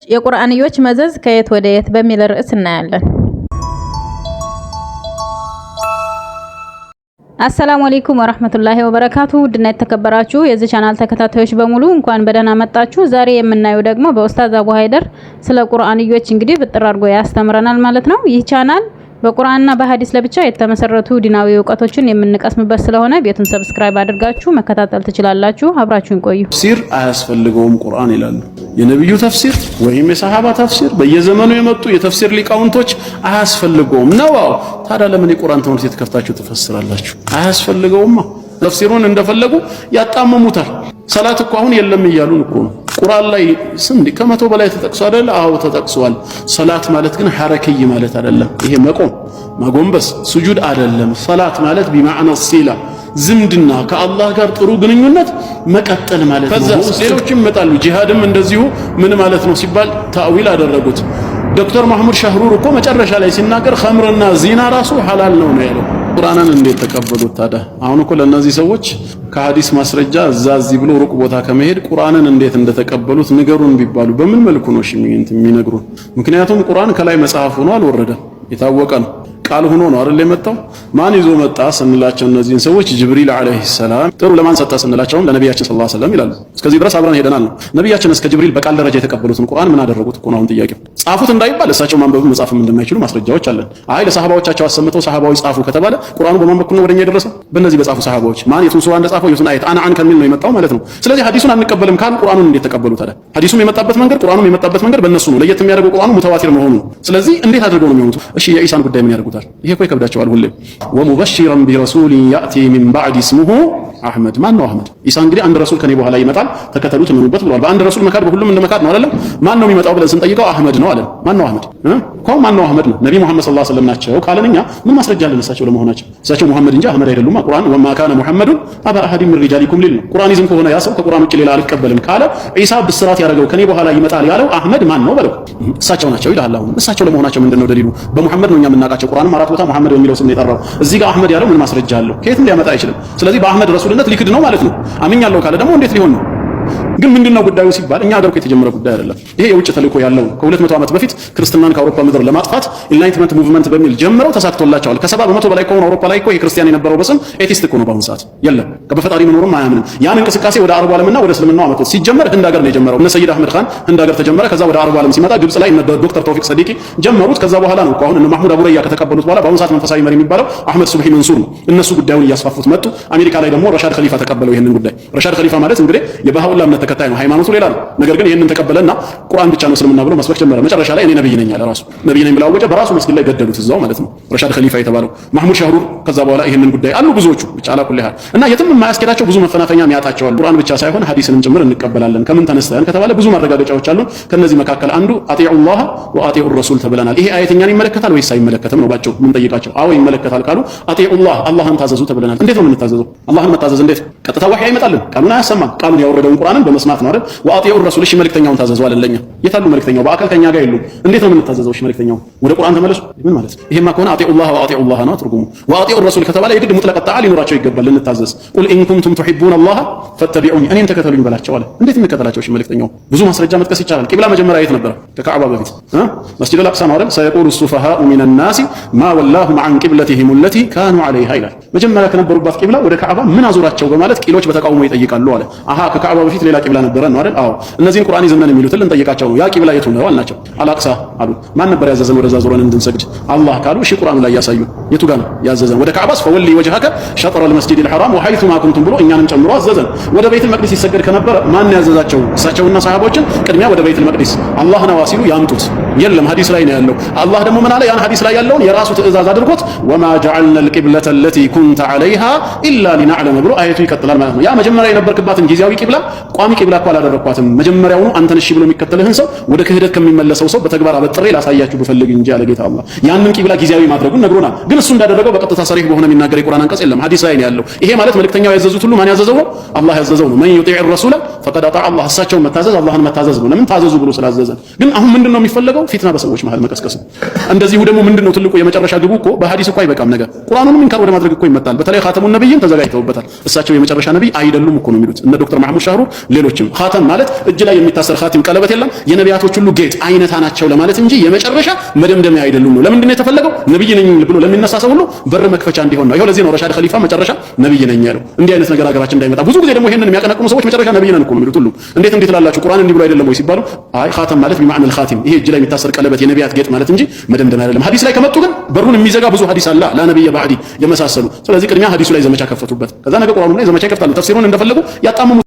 የቁርአንዮች መዘዝ ከየት ወደ የት በሚል ርዕስ እናያለን። السلام عليكم ورحمة الله وبركاته። ውድና የተከበራችሁ የዚህ ቻናል ተከታታዮች በሙሉ እንኳን በደህና መጣችሁ። ዛሬ የምናየው ደግሞ በኡስታዝ አቡ ሀይደር ስለ ቁርአንዮች እንግዲህ ብጥር አድርጎ ያስተምረናል ማለት ነው። ይህ ቻናል በቁርአንና በሀዲስ ለብቻ የተመሰረቱ ዲናዊ እውቀቶችን የምንቀስምበት ስለሆነ ቤቱን subscribe አድርጋችሁ መከታተል ትችላላችሁ። አብራችሁን ቆዩ። ተፍሲር አያስፈልገውም ቁርአን ይላሉ። የነብዩ ተፍሲር ወይም የሰሃባ ተፍሲር በየዘመኑ የመጡ የተፍሲር ሊቃውንቶች አያስፈልገውም ነው። ታዲያ ለምን የቁርአን ትምህርት ቤት ከፍታችሁ ትፈስራላችሁ? አያስፈልገውማ። ተፍሲሩን እንደፈለጉ ያጣመሙታል። ሰላት እኮ አሁን የለም እያሉን እኮ ነው። ቁርአን ላይ ስንት ከመቶ በላይ ተጠቅሶ አይደል? አዎ ተጠቅሷል። ሰላት ማለት ግን ሐረክይ ማለት አይደለም። ይሄ መቆም፣ ማጎንበስ፣ ስጁድ አይደለም። ሰላት ማለት بمعنى الصلة ዝምድና፣ ከአላህ ጋር ጥሩ ግንኙነት መቀጠል ማለት ነው። ከዛ ሌሎችም ይመጣሉ። ጂሃድም እንደዚሁ ምን ማለት ነው ሲባል ታዊል አደረጉት። ዶክተር ማህሙድ ሻህሩር እኮ መጨረሻ ላይ ሲናገር ኸምርና ዚና ራሱ ሐላል ነው ነው ያለው። ቁርአንን እንዴት ተቀበሉት ታዲያ? አሁን እኮ ለእነዚህ ሰዎች ከሐዲስ ማስረጃ እዛ እዚህ ብሎ ሩቅ ቦታ ከመሄድ ቁርአንን እንዴት እንደተቀበሉት ንገሩን ቢባሉ በምን መልኩ ነው እሺ የሚነግሩን? ምክንያቱም ቁርአን ከላይ መጽሐፍ ሆኖ አልወረደም፣ የታወቀ ነው። ቃል ሆኖ ነው አይደል የመጣው። ማን ይዞ መጣ ስንላቸው እነዚህን ሰዎች ጅብሪል عليه السلام። ጥሩ ለማን ሰጠ ስንላቸውም ለነቢያችን صلى الله عليه وسلم ይላሉ። እስከዚህ ድረስ አብረን ሄደናል ነው። ነቢያችን እስከ ጅብሪል በቃል ደረጃ የተቀበሉትን ቁርአን ምን አደረጉት እኮ ነው አሁን ጥያቄው። ጻፉት እንዳይባል እሳቸው ማንበብ መጻፍም እንደማይችሉ ማስረጃዎች አለን። አይ ለሰሃባዎቻቸው አሰምተው ሰሃባዎች ጻፉ ከተባለ ቁርአኑ በማን በኩል ነው ወደኛ የደረሰው? በእነዚህ በጻፉ ሰሃባዎች። ማን የቱን ሱራ እንደጻፈው የቱን አየት አና አን ከሚል ነው የመጣው ማለት ነው። ስለዚህ ሐዲሱን አንቀበልም ካሉ ቁርአኑን እንዴት ተቀበሉ ታዲያ? ሐዲሱም የመጣበት መንገድ ቁርአኑም የመጣበት መንገድ በእነሱ ነው። ለየት የሚያደርገው ቁርአኑ ሙተዋቲር መሆኑ ነው። ስለዚህ እንዴት አድርገው ነው የሚሆኑት? እሺ የኢሳን ጉዳይ ምን ያደርጉታል? ይሄ እኮ ይከብዳቸዋል ሁሌም። ومبشرا برسول يأتي من بعدي اسمه أحمد። ማን ነው አህመድ? ኢሳ እንግዲህ አንድ ረሱል ከኔ በኋላ ይመጣል ተከተሉት፣ እመኑበት ብለዋል። በአንድ ረሱል መካድ በሁሉም እንደ መካድ ነው አይደለም? ማን ነው የሚመጣው ብለን ስንጠይቀው አህመድ ነው አለን። ማን ነው አህመድ እኮ ማን ነው አህመድ ነው ነቢ ሙሐመድ صلى الله عليه وسلم ናቸው ካለን እኛ ምን ማስረጃ አለን እሳቸው ለመሆናቸው? እሳቸው ሙሐመድ እንጂ አህመድ አይደሉም። ቁርአን وما كان محمد أبا أحد من رجالكم ሊል ነው። ቁርአኒዝም ከሆነ ያ ሰው ከቁርአን ውጭ ሌላ አልቀበልም ካለ ኢሳ ብስራት ያደረገው ከኔ በኋላ ይመጣል ያለው አህመድ ማን ነው በለው፣ እሳቸው ናቸው ይልሃል። አሁን እሳቸው ለመሆናቸው ምንድነው ደሊሉ? በሙሐመድ ነው እኛ የምናውቃቸው። ቁርአንም አራት ቦታ ሙሐመድ በሚለው ስም ነው የጠራው። እዚህ ጋር አህመድ ያለው ምን ማስረጃ አለው? ከየትም ሊያመጣ አይችልም። ስለዚህ በአህመድ ረሱልነት ሊክድ ነው ማለት ነው። አምኛለሁ ካለ ደግሞ እንዴት ሊሆን ነው? ግን ምንድነው ጉዳዩ ሲባል እኛ ሀገር እኮ የተጀመረ ጉዳይ አይደለም። ይሄ የውጭ ተልእኮ ያለው ነው። ከ200 ዓመት በፊት ክርስትናን ከአውሮፓ ምድር ለማጥፋት Enlightenment movement በሚል ጀምረው ተሳክቶላቸዋል። ከ70% በላይ ከሆነ አውሮፓ ላይ እኮ የክርስቲያን የነበረው በስም atheist እኮ ነው። በአሁኑ ሰዓት የለም፣ በፈጣሪ መኖርም አያምንም። ያን እንቅስቃሴ ወደ አረቡ ዓለምና ወደ እስልምናው አመጡት። ሲጀመር ህንድ ሀገር ነው የጀመረው። እነ ሰይድ አህመድ ካን ህንድ ሀገር ተጀመረ። ከዛ ወደ አረቡ ዓለም ሲመጣ ግብጽ ላይ እነ ዶክተር ተውፊቅ ሰዲቂ ጀመሩት። ከዛ በኋላ ነው እኮ አሁን እነ ማህሙድ አቡረያ ከተቀበሉት በኋላ በአሁኑ ሰዓት መንፈሳዊ መሪ የሚባለው አህመድ ሱብሂ መንሱር ነው። እነሱ ጉዳዩን እያስፋፉት መጡ። አሜሪካ ላይ ደግሞ ረሻድ ኸሊፋ ተቀበለው ይሄንን ጉዳይ። ረሻድ ኸሊፋ ማለት እንግዲህ የባሃኡላ እምነት ተከታይ ነው። ሃይማኖቱ ሌላ ነው። ነገር ግን ይህንን ተቀበለና ቁርአን ብቻ ነው እስልምና ብሎ መስበክ ጀመረ። መጨረሻ ላይ እኔ ነብይ ነኝ አለ። ራሱ ነብይ ነኝ ብሎ አወጀ። በራሱ መስጊድ ላይ ገደሉት እዛው ማለት ነው። ረሻድ ኸሊፋ የተባለው ማህሙድ ሻህሩር ከዛ በኋላ ይህንን ጉዳይ አሉ ብዙዎቹ ብቻ على كل حال እና የትም የማያስኬዳቸው ብዙ መፈናፈኛ ያጣቸዋል። ቁርአን ብቻ ሳይሆን ሐዲስንም ጭምር እንቀበላለን። ከምን ተነስተን ከተባለ ብዙ ማረጋገጫዎች አሉ። ከነዚህ መካከል አንዱ أطيعوا الله وأطيعوا الرسول ተብለናል። ይሄ አየት እኛን ይመለከታል ወይስ አይመለከትም ነው ባጭሩ የምንጠይቃቸው። አዎ ይመለከታል ካሉ أطيعوا الله አላህን ታዘዙ ተብለናል። እንዴት ነው የምንታዘዘው? አላህን መታዘዝ እንዴት? ቀጥታ ወህይ አይመጣልን፣ ቃሉን አያሰማም። ቃሉን ያወረደውን ቁርአንን በመስማት ነው አይደል? وأطيعوا الرسول እሺ መልእክተኛውን ታዘዙ አለን። ለኛ የታሉ መልእክተኛው? በአካል ከኛ ጋር የሉም። እንዴት ነው የምንታዘዘው? እሺ መልእክተኛው ወደ ቁርአን ተመለሱ። ምን ማለት ይሄማ ከሆነ أطيعوا الله وأطيعوا الله ነው ትርጉሙ። وأطيعوا الرسول ከተባለ የግድ مطلق طاعة ሊኖራቸው ይገባል ልንታዘዝ። قل إن كنتم تحبون الله فاتبعوني እኔን ተከተሉኝ በላቸው አለ። እንዴት እንከተላቸው? እሺ መልእክተኛው ብዙ ማስረጃ መጥቀስ ይቻላል። ቂብላ መጀመሪያ የት ነበረ? ከካዕባ በፊት መስጂድ አልአቅሳ ነው አይደል? سيقول السفهاء من الناس ما ولاهم عن قبلتهم التي كانوا عليها ይላል። መጀመሪያ ከነበሩባት ቂብላ ወደ ካዕባ ምን አዞራቸው በማለት ቂሎች በተቃውሞ ይጠይቃሉ አለ። አሃ ከካዕባ በፊት ሌላ ቂብላ ነበረ ነው አይደል? አዎ። እነዚህን ቁርአኒዝም ነን የሚሉትን ልንጠይቃቸው ነው። ያ ቂብላ የቱ ነው አልናቸው። አልአቅሳ አሉ። ማን ነበር ያዘዘን ወደዛ ዞረን እንድንሰግድ? አላህ ካሉ እሺ ቁርአኑ ላይ ያሳዩ። የቱ ጋር ነው ያዘዘን? ወደ ካዕባስ فول وجهك شطر المسجد الحرام وحيثما كنتم ብሎ እኛንም ጨምሮ አዘዘን። ወደ ቤተል መቅዲስ ይሰገድ ከነበረ ማን ያዘዛቸው? እሳቸውና ሰሃቦችን ቅድሚያ ወደ ቤተል መቅዲስ አላህ ነዋ ሲሉ ያምጡት። የለም ሐዲስ ላይ ነው ያለው። አላህ ደግሞ ምን አለ? ያን ሐዲስ ላይ ያለውን የራሱ ትእዛዝ አድርጎት وما جعلنا القبلة التي كنت عليها إلا لنعلم ብሎ አየቱ ይቀጥላል ማለት ነው። ያ መጀመሪያ የነበርክባትን ጊዜያዊ ቂብላ ቋሚ ቂብላ እኮ አላደረኳትም። መጀመሪያውኑ አንተን እሺ ብሎ የሚከተልህን ሰው ወደ ክህደት ከሚመለሰው ሰው በተግባር አበጥሬ ላሳያችሁ ብፈልግ እንጂ አለ ጌታ አላህ። ያንን ቂብላ ጊዜያዊ ማድረጉን ነግሮናል። ግን እሱ እንዳደረገው በቀጥታ صريح በሆነ የሚናገር የቁርአን አንቀጽ የለም፣ ሐዲስ ላይ ነው ያለው። ይሄ ማለት መልእክተኛው ያዘዙት ሁሉ ማን ያዘዘው ነው? አላህ ያዘዘው ነው። من يطع الرسول فقد أطاع الله። እሳቸውን መታዘዝ አላህን መታዘዝ ነው። ለምን ታዘዙ ብሎ ስላዘዘን። ግን አሁን ምንድነው የሚፈለገው? ፊትና በሰዎች መሃል መቀስቀስ ነው። እንደዚሁ ደግሞ ምንድነው ትልቁ የመጨረሻ ግቡ እኮ በሐዲስ እኮ አይበቃም ነገር ቁርአኑንም إنكار ወደ ማድረግ እኮ ይመጣል። በተለይ خاتم النبيين ተዘጋጅተውበታል። እሳቸው የመጨረሻ ነቢይ አይደሉም እኮ ነው የሚሉት እነ ዶክተር ማህሙድ ሻህሩ ሌሎች ሌሎችም ኻተም ማለት እጅ ላይ የሚታሰር ኻቲም ቀለበት የለም፣ የነቢያቶች ሁሉ ጌጥ አይነታ ናቸው ለማለት እንጂ የመጨረሻ መደምደሚያ አይደሉም ነው። ለምንድን ነው የተፈለገው? ነብይ ነኝ ብሎ ለሚነሳ ሰው ሁሉ በር መክፈቻ እንዲሆን ነው። ይኸው ለዚህ ነው ረሻድ ኸሊፋ መጨረሻ ነብይ ነኝ ያለው። እንዲህ አይነት ነገር ሀገራችን እንዳይመጣ ብዙ ጊዜ ደግሞ ይሄንን የሚያቀነቅኑ ሰዎች መጨረሻ ነብይ ነን እኮ ነው የሚሉት ሁሉ። እንዴት እንዴት ላላችሁ ቁርአን እንዲህ ብሎ አይደለም ወይ ሲባሉ አይ ኻተም ማለት بمعنى الخاتم ይሄ እጅ ላይ የሚታሰር ቀለበት የነቢያት ጌጥ ማለት እንጂ መደምደሚያ አይደለም። ሐዲስ ላይ ከመጡ ግን በሩን የሚዘጋ ብዙ ሐዲስ አለ፣ لا نبي بعدي የመሳሰሉ። ስለዚህ ቅድሚያ ሐዲሱ ላይ ዘመቻ ከፈቱበት። ከዛ ነገ ቁርአኑ ላይ ዘመቻ ይከፍታሉ። ተፍሲሩን እንደፈለጉ ያጣመሙ።